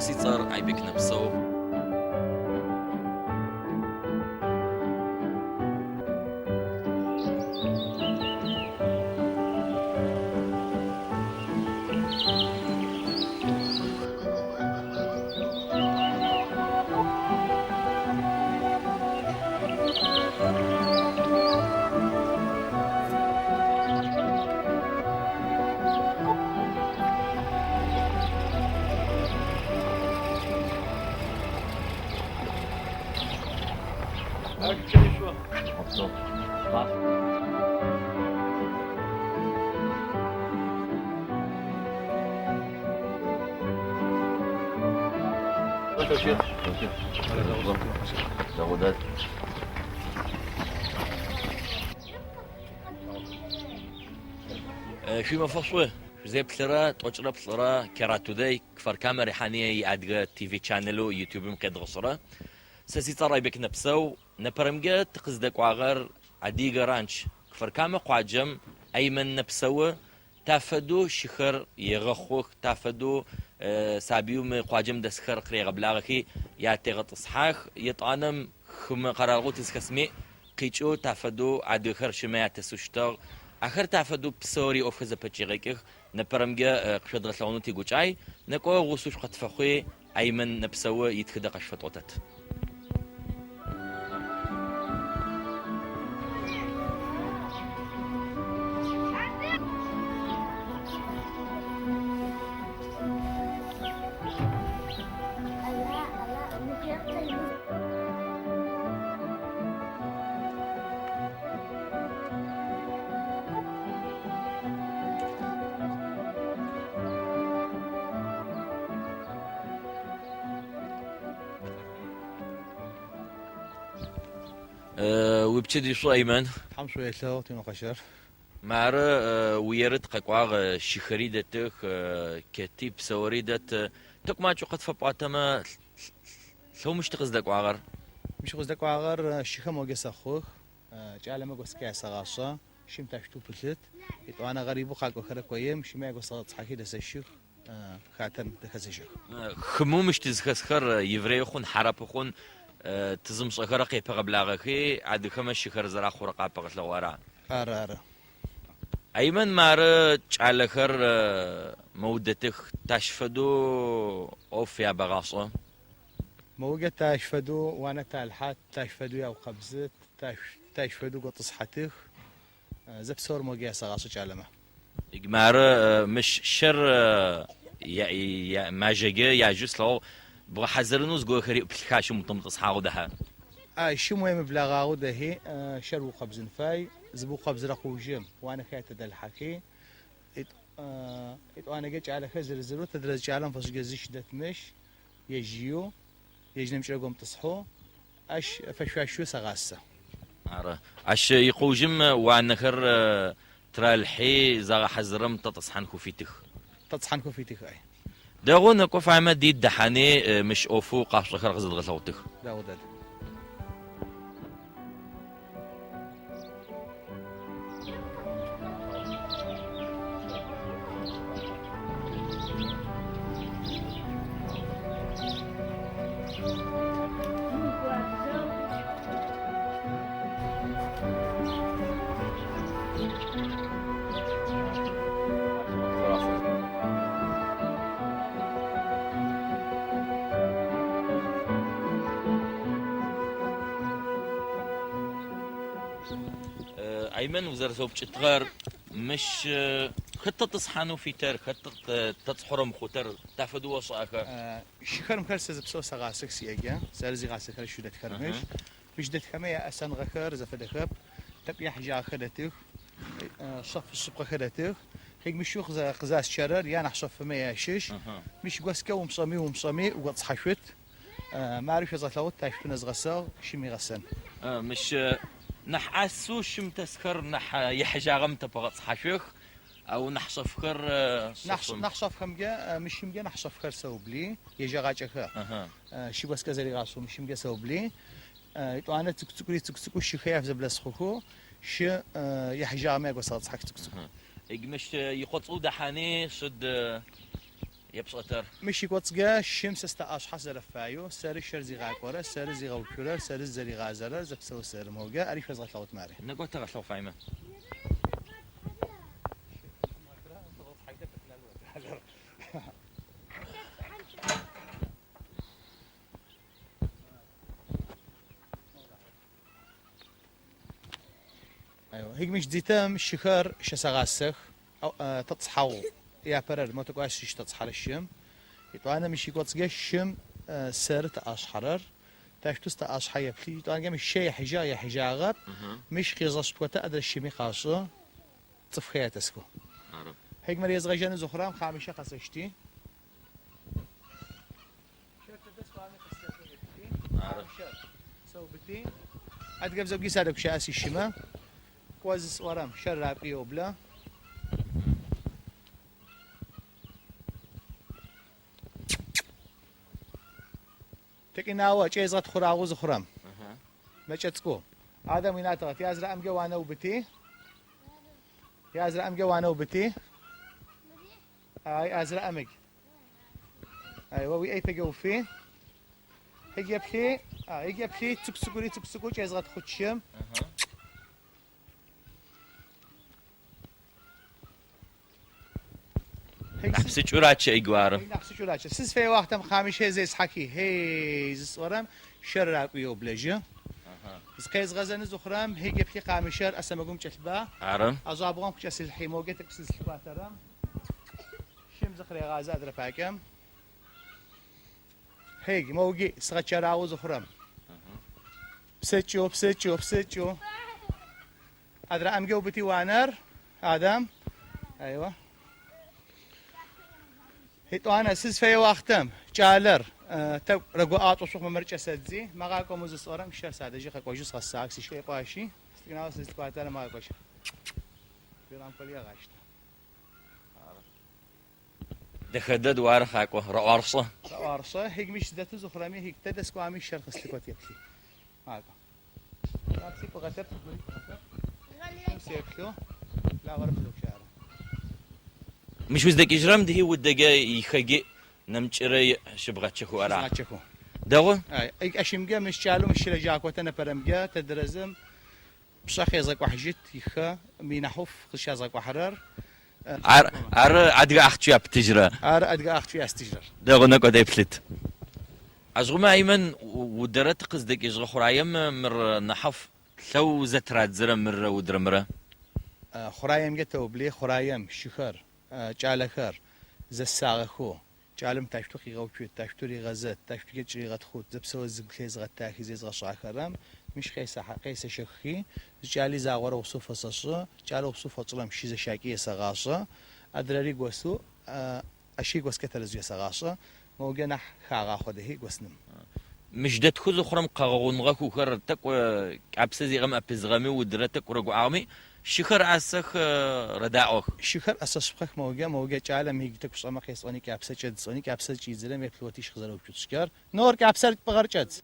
си цӏэр Айбек Нэпсэу. Шъуимэфэ шӏу, шъузеплъырэ 43 Кера Today, Кфар-Камэ Рихьание и Адыгэ ТВ чанелэу Ютубым къедгъэшӏырэ. Сэ си цӏэр Айбек Нэпсэу. Непэрэмкӏэ тыкъыздэкӏуагъэр Адыгэ ранч, Кфар-Камэ къуаджэм Аймэн Нэпсэу Тафэдэу шыхэр егъэхъух, тафэдэу сабыеу мы къуаджэм дэсхэр къырегъэблагъэхи ятегъэтӏысхьэх. Етӏанэм хымэ къэралыгъоу тызхэсми къикӏэу тафэдэу адыгэхэр шымэ ятэсэу щытыгъ. Ахэр тафэдэу псэури ӏофхэр зэпэкӏегъэкӏых. Непэрэмкӏэ къышъодгъэлъэгъунэу тигукӏай. Некӏо гъусэу шъукъытфэхъуи, Аймэн Нэпсэу итхыдэ къэшъуфэтӏотэт. Уипчэдыжь шӏу, Аймэн. Тхьэм шӏу елъэгъу, тинэкъэщэр. Мары уиеры тыкъэкӏуагъ, шыхэри дэтых, кети, псэури дэт. Тӏэкӏу макӏэу къытфэпӏуатэмэ, лъэу мыщ тыкъыздэкӏуагъэр? Мыщ къыздэкӏуагъэр шыхэм огэ сэхъух, кӏалэмэ госкэ ясэгъашӏэ. Шым тащтэу пылъыт. Етӏуанэ гъэрибэу къакӏохэрэ коим шымэ ягосэгъэтӏысхьэхи дэсэщых, хатэм дыхэсэщых. Хымэу мыщ тызхэсхэр еврей хъун, хьарапы хъун, тызымышӏэхэрэ къепэгъэблагъэхи, адыгэмэ шыхэр зэрахъурэ къапэгъэлъэгъу ара? Ары, ары. Аймэн, мары кӏалэхэр мэудэтых, тащ фэдэу ӏоф ябэгъашӏэ. Моугэ тащ фэдэу уанэ талъхьэ, тащ фэдэу яукъэбзы, тащ фэдэу готӏысхьэтых. Зэпсэур могэ ясэгъашӏэ кӏалэмэ. Мары мыщ щэр мажэкӏэ яжьэу слъэгъугъ. Бгъэхьазырынэу зыгорэхэри ӏуплъыха шым утэмытӏысхьагъэу дэхьэ. Шым уемыблагъагъэу дэхьи, щэр уукъэбзын фай. Зыбыукъэбзырэ къыужым уанэхэр ятэ дэлъхьэхи, етӏуанэкӏэ кӏалэхэр зырызырэу тэдрэ зы кӏалэм фэшӏыкӏэ зыщ дэт мыщ. Ежь иеу, ежь нэмыкӏрэ гомытӏысхьэу, ащ фэшъуашэу сэгъасэ. Ары. Ащ икъыужым уанэхэр тыралъхьи, загъэхьазырым тэтӏысхьанхэу фитых. Тэтӏысхьанхэу фитых, ай. Дэгъу, нэкӏо фаемэ ди дэхьани, мыщ ӏофэу къашӏохэр къызэдгъэлъэгъутых. Дэгъу дэд. Аймэн узэрэсэупчӏытыгъэр мыщ хэт тэтӏысхьанэу фитэр, хэт тэтӏысхьорэ мыхъутэр, тафэдэу ошӏаха? Шыхэр мыхэр сэ зэпсэу сэгъасэх сиӏэкӏэ, сэры зигъасэхэр шы дэтхэр мыщ. Мыщ дэтхэмэ яӏэсэныгъэхэр зэфэдэхэп, тӏэкӏу ехьыжьагъэхэр дэтых, шъэф шъыпкъэхэр дэтых. Хьиг мыщэу къызасчэрэр я нахь шъэфымэ ящыщ. Мыщ госкэ умышӏэми умышӏэми уготӏысхьашъут. Мары шъозгъэлъэгъут, ащ шъунэзгъэсыгъ, шым игъэсэн. Мыщ нахь ӏасэу шым тэсхэр нахь ехьыжьагъэм тэпэгъэтӏысхьашъух, ау нахь шъэфхэр шъэфым. Нахь шъэфхэмкӏэ, мы шымкӏэ нахь шъэфхэр сэубли, ежьэгъакӏэхэр. Шы госкэ зэригъашӏэу мы шымкӏэ сэубли. Етӏуанэ цӏыкӏу-цӏыкӏури цӏыкӏу-цӏыкӏу шыхэр яфзэблэсхъухэу шы ехьыжьагъэмэ ягосэгъэтӏысхьэх цӏыкӏу-цӏыкӏу. Мыщ икъоцӏэу дэхьани шъыд. Епшӏэтэр? Мыщ икӏоцӏкӏэ шым сэ стэӏашъхьэ сызэрэфаеу, сэры шэр зигъакӏорэр, сэры зигъэуцурэр, сэры зызэригъазэрэр, зэпсэу сэры могэ, ари шъозгъэлъэгъут мари. Нэкӏо тэгъэлъэгъу фаемэ. Айуа, хиг мыщ дзитым шыхэр щэсэгъасэх, тэтӏысхьагъу япэрэр мотокӏуащ сыщытэтӏысхьэрэ шым. Етӏуанэ мыщ икӏоцӏкӏэ шым сэры тэӏашъхьэрэр, тащту стэӏашъхьэ еплъи, етӏуанэкӏэ мыщ щэ ехьыжьагъ, ехьыжьагъэп, мыщ къезгъэшъыпкъотэ адрэ шыми къашӏы, цӏыфхэр ятэсхэу. Хиг мыр езгъэжьэны зыхъурэм къамыщэ къэсэшти. Щэр тэдэ сӏуагъэми къыслъэкӏо еплъи, къамыщэр сэубыти, адыгэбзэгуи садэгущыӏэ сишымэ, кӏо зысӏорэм щэр ракӏуи еублэ. Тыкъинауэ, кӏезгъэтхъурагъэу зыхъурэм. Мэкӏэ цӏыкӏу. Адэм уинатыгъэт. Язырэӏэмкӏэ уанэ убыти. Язырэӏэмкӏэ уанэ убыти. Ай, азырэӏэмык. Айуа, уи ӏэйпэкӏэ уфи. Хиг еплъи, хиг еплъи, цӏыкӏу-цӏыкӏури цӏыкӏу-цӏыкӏу кӏезгъэтхъучым. Нахь псынкӏэу рачэ игуары. Нахь псынкӏэу рачэ. Сызфэе уахътэм къамыщэ зесхьэхи, хей зысӏорэм щэр ракӏуи еублэжьы. Зыкъезгъэзэны зыхъурэм, хиг еплъи къамыщэр ӏэ сэмэгум кӏэлъба. Ары. ӏэжьабгъом къыкӏэсылъхьи, могэ тӏэкӏу сызлъыкӏуатэрэм, шым зыкъырегъазэ адрэ пакӏэм. Хиг, моуги сыгъэчэрагъэу зыхъурэм. Псэкӏэу, псэкӏэу, псэкӏэу. Адрэ ӏэмкӏэ убыти уанэр, Адам. Айуа. Етӏуанэ, сызфэе уахътэм, кӏалэр, тӏэкӏу рэгуӏатӏо шъухъумэ мыр кӏэсэдзи, мэгъакӏо зысӏорэм щэр садэжьи къэкӏожьы сгъэсагъ, сишӏэ къуащи, сигнал сызлъыкӏуатэрэ мэгъакӏожьы. Бирам егъащтэ. Дэхэ дэд уары хакӏо, рэӏуаршӏэ. Рэӏуаршӏэ, хиг мыщ зыдэты зыхъурэми, хиг тэдэ скӏуами щэр къыслъыкӏот еплъи. Макӏо. Напси пӏыгъэтэп, гури пӏыгъэтэп. Шым сеплъу, лагъэрэп сызэпщары. Мыщ уздэкӏыжьырэм дыхи удэгэ ихэги нэмыкӏырэ щыбгъэчъэхэу ара? Щызгъэчъэхэу. Дэгъу? Ай, ащымкӏэ мыщ кӏалэу мыщ щылэжьакӏотэ нэпэрэмкӏэ тэдрэзым пшъэ къезгъэкӏуахьыжьыт ихэ минахьуф къызщязгъэкӏуахьырэр. Ар ар адыгэ ахъчэу яптыжьырэ. Ар адыгэ ахъчэу ястыжьырэр. Дэгъу нэкӏо деплъыт. Ажъгъумэ Аймэн удэрэ тыкъыздэкӏыжьыгъэ хъураем мыр нахьыф лъэу зэтырадзырэ мыррэ удрэмрэ. Хъураемкӏэ тэубли, хъураем шыхэр, кӏалэхэр зэсагъэхэу, кӏалэм тащту къигъэуцут, тащту ригъэзэт, тащтукӏэ кӏыригъэтхъут, зэпсэу зыгу лъезгъэтахи зезгъэшӏахэрэм мыщ къесэщэххи, зы кӏали загъорэ гъусэу фэсэшӏы, кӏалэ гъусэу фэшӏырэм щызэщакӏи есэгъашӏэ, адрэри госу, ащи госкэ тэрэзу есэгъашӏэ, моугэ нахь хагъахъо дэхи госным. Мыщ дэтху зыхъурэм къэгъэгъуныгъэ хухэр тӏэкӏу кӏапсэ зиӏэм ӏэпызыгъэми удрэ тӏэкӏу рэгуӏагъэми шыхэр ӏасэх рэдаӏох. Шыхэр ӏэсэшъыпкъэх моугэ, моугэ кӏалэм хиг тӏэкӏу шӏэмэ къесӏони кӏапсэ кӏэдз сӏони кӏапсэ кӏидзырэм еплъыотиш къызэрэуцутшкӏэр. Нор кӏапсэр пӏыгъэр кӏэдз.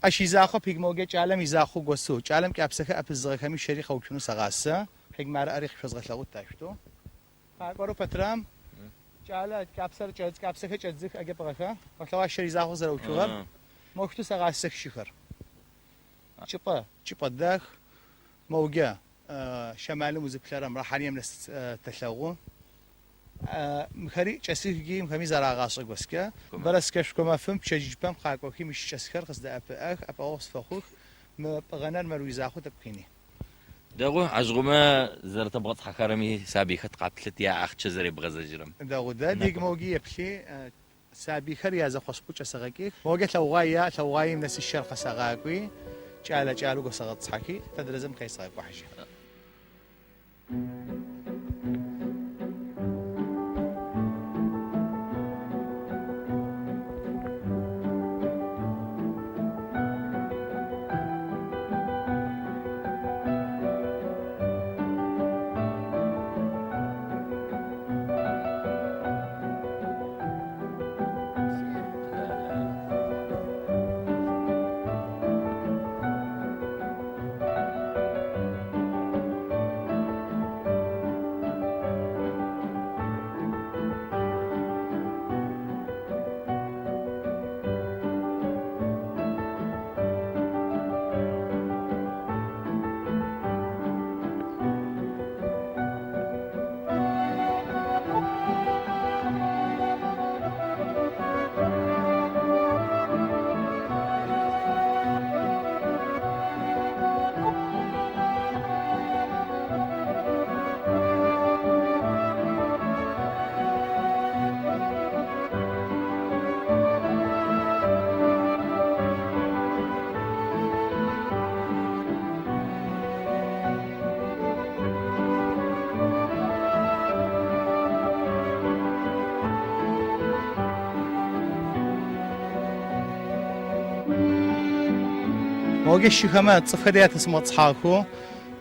Ащ изахъо пиг моугэ кӏалэм изахъо госу, кӏалэм кӏапсэхэр ӏэпызыгъэхэми щэри къэуцунэу сэгъасэ, хиг мары ӏэри къышъозгъэлъэгъут тащтэу. Къакӏорэу пэтрам, кӏалэ кӏапсэр кӏэдз, кӏапсэхэр кӏэдзых ӏэкӏэ пӏыгъэхэ. Олъэгъуа щэр изахъо зэрэуцугъэр. Мохту сэгъасэх шыхэр. Чӏыпӏэ, чӏыпӏэ дах, моугэ шэмалым узыплъэрэм Рахьанием нэс тэлъэгъу. Мыхэри кӏэсыхги, мыхэми зэрагъашӏэ госкэ. Бэрэскэшъуко мафэм пчэдыжьыпэм къакӏохи мыщ кӏэсхэр къыздэӏэпыӏэх, ӏэпыӏэгъу сфэхъух. Мы пӏыгъэнэр мэр уизахъо тӏэкӏу къини. Дэгъу, ажъгъумэ зэрэтэбгъэцӏхьэхэрэми сабыйхэр къаплъыт я ахъчэ зэребгъэзэжьырэм. Дэгъу дэ, диг моуги еплъи, сабыйхэр язэхъошъпӏу кӏэсэгъэкӏих. Моугэ лъэгъугъай я, лъэгъугъаим нэсы щэр къэсэгъакӏуи, кӏалэ кӏалэу госэгъэтӏысхьэхи, тэдрэзым къесгъэкӏуахьыжьы. Могэ шыхэмэ цӏыфхэр ятесымыгъэтӏысхьагъэхэу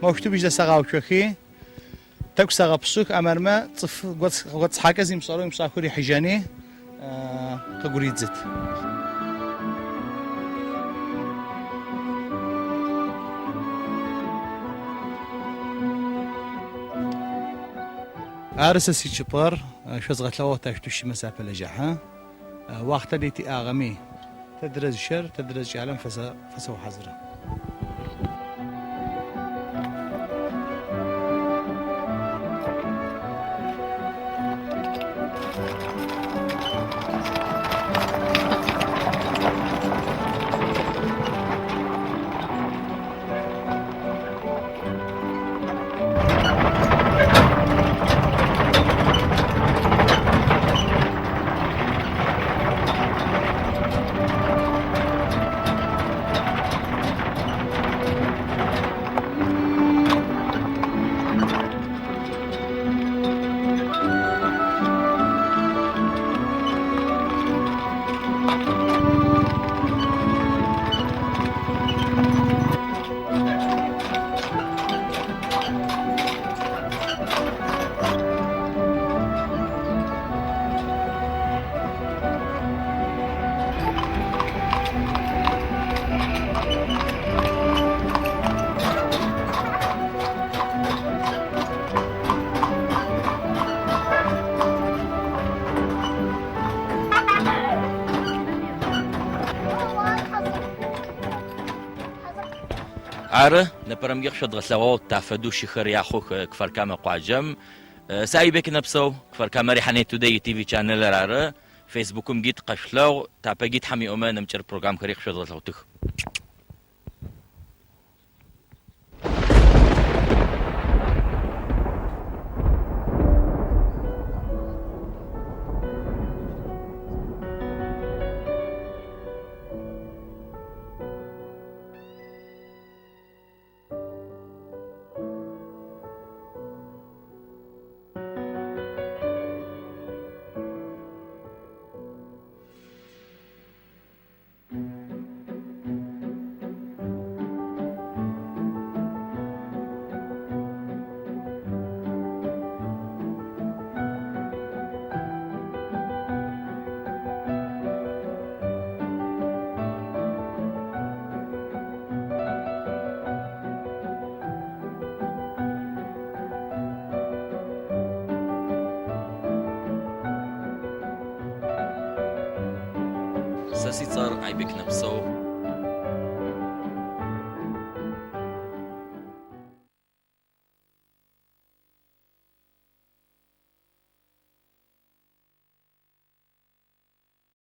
моущтэу мыщ дэсэгъауцохи, тӏэкӏу сэгъэпшъых, амэрмэ цӏыф готӏысхьакӏэ зимышӏэрэу имышӏахэу рихьыжьэни къыгуридзыт. Ары сэ сичӏыпӏэр, шъозгъэлъэгъугъ таущтэу шымэ сапэлэжьыхьэ. Уахътэ дэй тиӏагъэми, тэдрэ зы щэр, тэдрэ зы кӏалэм фэсэухьазыры. Ары, непэрэмкӏэ къышъодгъэлъэгъугъ тафэдэу шыхэр яхъух Кфар-Камэ къуаджэм. Сэ Айбек Нэпсэу, Кфар-Камэ Рихьание Today и ТВ чанелыр ары. Фейсбукымкӏи тыкъэшъулъэгъу, тапэкӏи Тхьэм иӏомэ нэмыкӏырэ программхэри къышъодгъэлъэгъутых. Сэ си цӏэр Айбек Нэпсэу.